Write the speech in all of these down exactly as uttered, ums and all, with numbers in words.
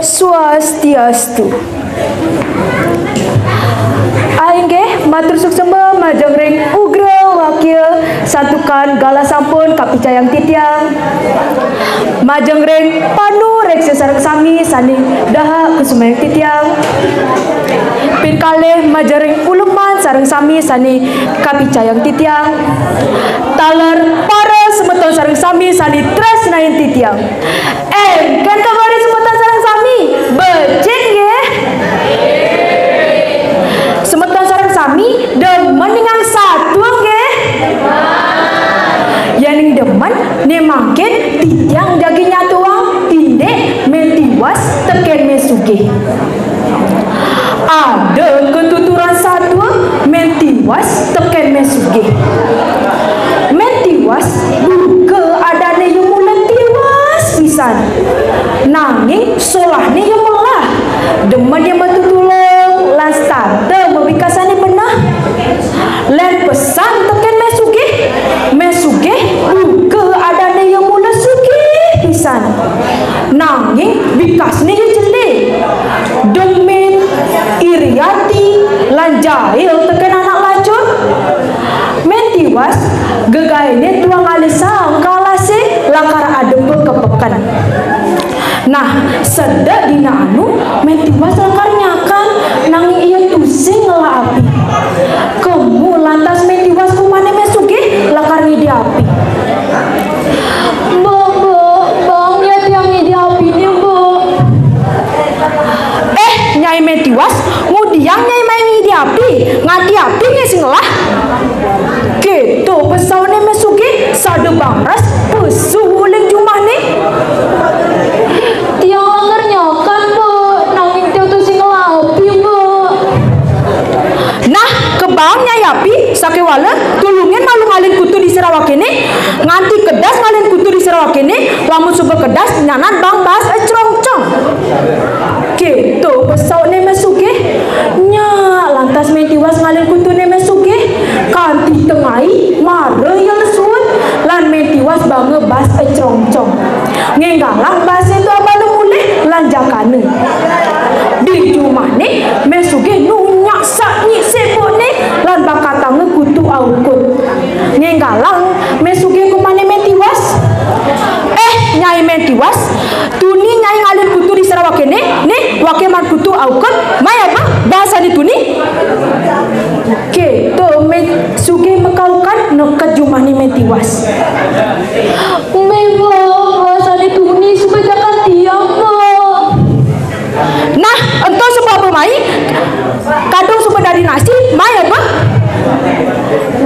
Swastiastu. Ah, inggih, matur suksma majeng ring ugra wakia santukan galah sampun kapicayang titiang. Majeng ring panureksa sareng sami sane dahat kusumayang titiang. Ping kalih majeng ring uleman sareng sami sane kapicayang titiang. Taler para semeton sareng sami sane tresnain titiang. Engken kabare semeton sareng sami, becik nggih? Semeton sareng sami demen ningang satua nggih? Yening demen, ne mangkin titiang jagi nyatuang indik Mé Tiwas teken Mé Sugih. Ada katuturan satua Mé Tiwas teken Mé Sugih. Mé Tiwas buka adane ya mula tiwas pisan. Nanging solahne ya melah. Demen ya matutulung lan setata mawikasane beneh. Len pesan teken Mé Sugih, Mé Sugih buka adane ya mula sugih pisan. Nanging wikasne ya jele. Demit, iri ati, lan jahil teken anak lacur. Mé Tiwas gegaene tuah ngalisang kalase lakar adepa ka peken. Nah, sedek dina anu, Mé Tiwas lakar nyakan, nanging ia tusing ngelah api. Kemu lantas Mé Tiwas kumane Mé Sugih lakar ngidi api. Mbok, Mbok, bang ya tiang ngidi apine, Mbok. Eh, Nyai Mé Tiwas, ngudiang Nyai mai ngidi api, nganti api nggih sing ngelah. Keto pesautne Mé Sugih, sada bangras pesu uling jumahne. Tiang lakar nyakan, Mbok, nanging tiang tusing ngelah api, Mbok. Nah, kebaang Nyai api, sakewala tulungin malu ngalin kutu di sarawakene, nganti kedas ngalin kutu di sarawakene, lamun suba kedas nyanan baang baas ecrongcong. Keto pesautne Mé Sugih. Nya, lantas Mé Tiwas ngalin kutune Mé Sugih, kanti tengai mara ia lesuut, lan Mé Tiwas baanga baas ecrongcong. Ngenggalang baase ento abana mulih lan jakana. Di jumahne, Mé Sugih nunyak sak nyisik bokne lan bakatanga kutu aukut. Ngenggalang Mé Sugih kumane Mé Tiwas. Eh, Nyai Mé Tiwas, tuni Nyai ngalin kutu di sarawakene, ne, wake maan kutu aukut, mai aba, baasane tuni. Keto Mé Sugih makaukan neked jumahne Mé Tiwas. Mé, Mbok, baasane tuni suba jakan tiang, Mbok. Nah, ento suba aba mai, kadung suba dadi nasi, mai aba.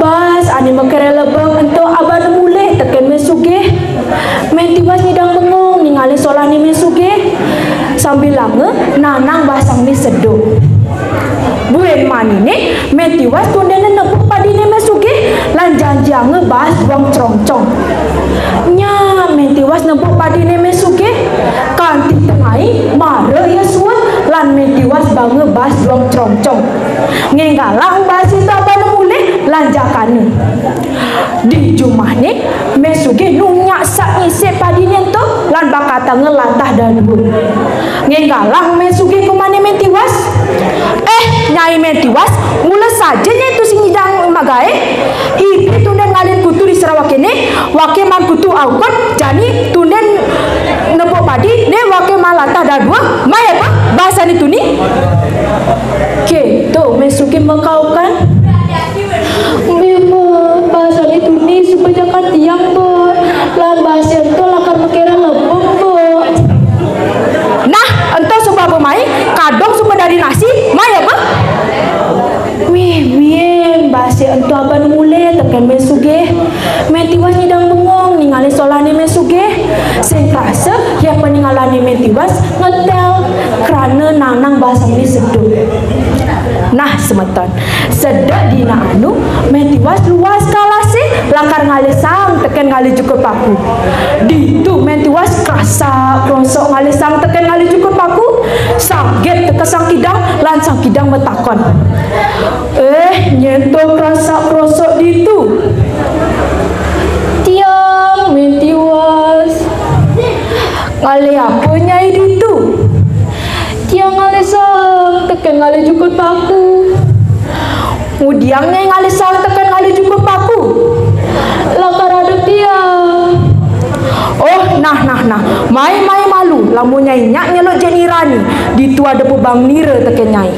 Baas ane makere lebeng ento abana mulih teken Mé Sugih. Mé Tiwas nyidang bengong ningalin solahne Mé Sugih. Sambilanga nanang basangane seduk. Buin manine, Mé Tiwas tundena nebuk padine Mé Sugih lan janjianga baas duang crongcong. Nya, Mé Tiwas nebuk padine Mé Sugih, kanti tengai mara ia suut lan Mé Tiwas baanga baas duang crongcong. Ngenggalang baas ento abana mulih lan jakana. Di jumahne, Mé Sugih nunyak sak nyisik padine ento lan bakatanga latah dadua. Ngenggalang Mé Sugih kumane Mé Tiwas. Eh, Nyai Mé Tiwas, mula saja Nyai tusing nyidang magae. Ibi tunden ngalin kutu di sarawakene, wake maan kutu aukut, jani tunden nebuk padi, ne wake maan latah dadua, mai aba, baasane tuni. Keto Mé Sugih makaukan. Mé, Mbok, baasane tuni suba jakan tiang, Mbok. Lan baase ento lakar makere lebeng, Mbok. Nah, ento suba aba mai, kadung suba dadi nasi, mai aba. Wih, wih, baase ento abana mulih teken Mé Sugih. Mé Tiwas nyidang bengong ningalin solahne Mé Sugih. Sing krasa, ya paningalane Mé Tiwas ngetel krana nanang basangane seduk. Nah, semeton, sedek dina anu, Mé Tiwas luas kalase lakar ngalisang teken ngalih jukut paku. Ditu Mé Tiwas krasak krosok ngalisang teken ngalih jukut paku, saget teka Sang Kidang lan Sang Kidang matakon. Eh, nyén to krasak krosok ditu? Tiang, Mé Tiwas. Ngalih apa Nyai ditu? Jukut paku. Ngudiang Nyai ngalih saang tekén ngalih jukut paku? Lakar ada tiang. Oh, nah, nah, nah. Mai, mai malu, lamun Nyai nyak nyeluk jit nirani, ditu ada pabang nira tekén Nyai.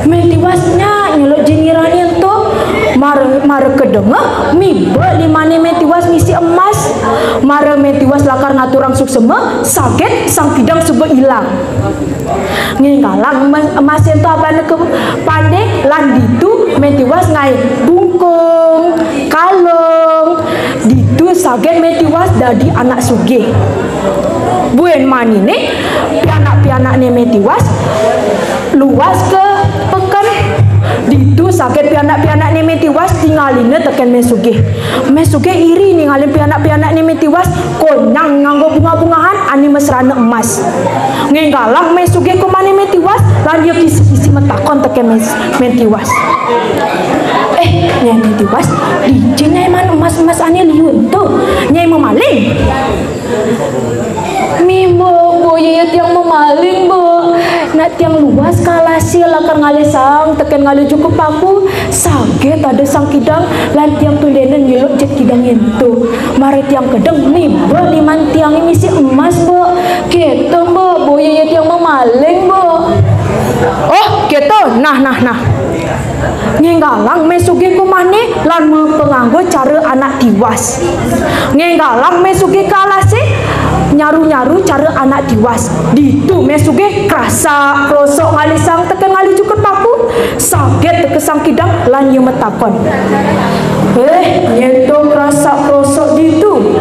Mé Tiwas nyak nyeluk jit nirani ento, mara, mara kedengé, mibek limané Mé Tiwas misi emas. Mara Mé Tiwas lakar ngaturang suksema, saget Sang Kidang suba ilang. Ngénggalang emas, emas ento abana ka pandé, lan ditu Mé Tiwas ngaé bungkung, kalung. Ditu saget Mé Tiwas dadi anak sugih. Buin maniné, pianak-pianakné Mé Tiwas luas ka peken. Ditu saget pianak-pianakné Mé Tiwas tingalina tekén Mé Sugih. Mé Sugih iri ningalin pianak-pianakné Mé Tiwas konyang nganggo bungah-bungahan ané mesrana emas. Ngénggalang Mé Sugih ka umahné Mé Tiwas, lan ia kisi-kisi matakon tekén Mé, Mé Tiwas. "Eh, Nyai Mé Tiwas, dija Nyai maan emas-emas ané liu ento? Nyai mamaling?" "Mih, Mbok, boya ya tiang mamaling, Mbok. Nak tiang luas ka alasé lakar ngalih saang tekén ngalih jukut paku, saget ada Sang Kidang lan tiang tundéna nyeluk jit kidang ento. Mara tiang kedeng, mibek liman tiangé misi emas, Mbok. Kéto, Mbok, boya ya tiang mamaling, Mbok." "Oh, kéto. Nah, nah, nah." Ngénggalang Mé Sugih ka umahné lan mapanganggo cara anak tiwas. Ngénggalang Mé Sugih ka alasé, nyaru-nyaru cara anak tiwas. Ditu Mé Sugih krasak-krosok ngalih saang tekén ngalih jukut paku, saget teka Sang Kidang lan ia matakon. "Eh, nyén to krasak-krosok ditu?"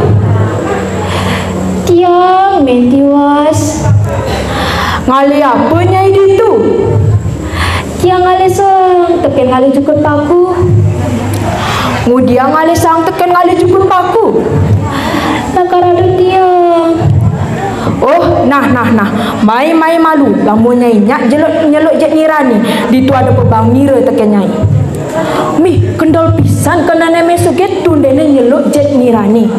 "Tiang, Mé Tiwas." "Ngalih apa Nyai ditu?" "Tiang ngalih saang tekén ngalih jukut paku." "Ngudiang ngalih saang tekén ngalih jukut paku?" "Lakar ada tiang." "Oh, nah, nah, nah. Mai, mai malu, lamun Nyai nyak nyeluk, nyeluk jit nirani, ditu ada pabang nira tekén Nyai." Mih, kendel pisan kenehné Mé Sugih tundéna nyeluk jit nirani.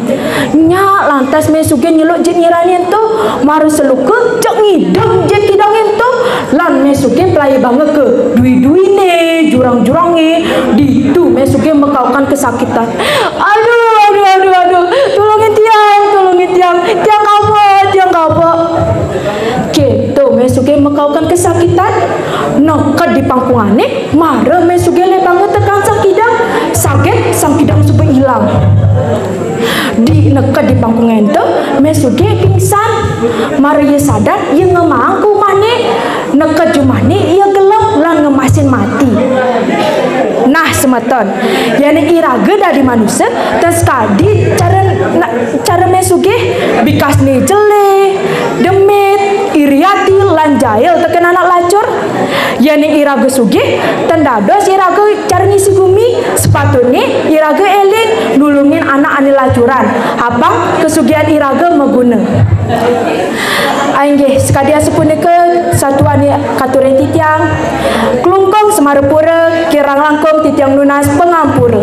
Nyak lantas Mé Sugih nyeluk jit nirani ento, mara seluka, jeg ngideg jit kidang ento, lan Mé Sugih pelai banget ka dui-duiné, jurang-jurangé, ditu Mé Sugih makaukan kesakitan. "Aduh, aduh, aduh, aduh, tulungin tiang, tulungin tiang, tiang kapok, tiang kapok." Kéto Mé Sugih makaukan kesakitan, neked di pangkungané, mara Mé Sugih lé banget tekén Sang Kidang, saget Sang Kidang suba ilang. Di neked di pangkungé ento, Mé Sugih pingsan. Mara ia sadar, ia ngemaang ka umahné, neked jumahné ia gelem lan ngemasin mati. Nah, semeton, yén iraga dadi manusa, tan sakadi cara, na-, cara Mé Sugih, bikasné jelé, demit, iri ati, lan jail tekén anak lacur. Yén iraga sugih, tan dados iraga cara ngisi gumi, sepatutné iraga éling nulungin anak ané lacuran, apang kasugihan iraga maguna. Inggih, sakadi asapunika satuané katurin titiang, Klungkung Semarapura, kirang langkung titiang nunas pangampura.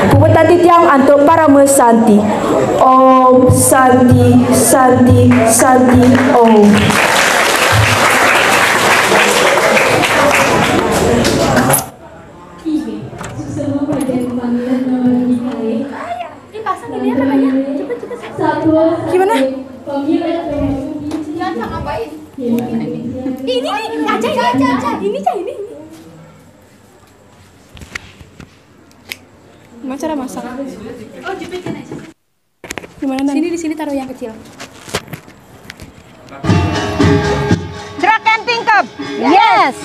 Puputang titiang antuk parama santi. Om Santi, Santi, Santi, Om. Gimana? Ini nih, aja ini, aja, aja. Ini, aja ini, ini. Gimana cara masak? Gimana, Nan? Sini, di sini taruh yang kecil. Draken tingkep. Yes.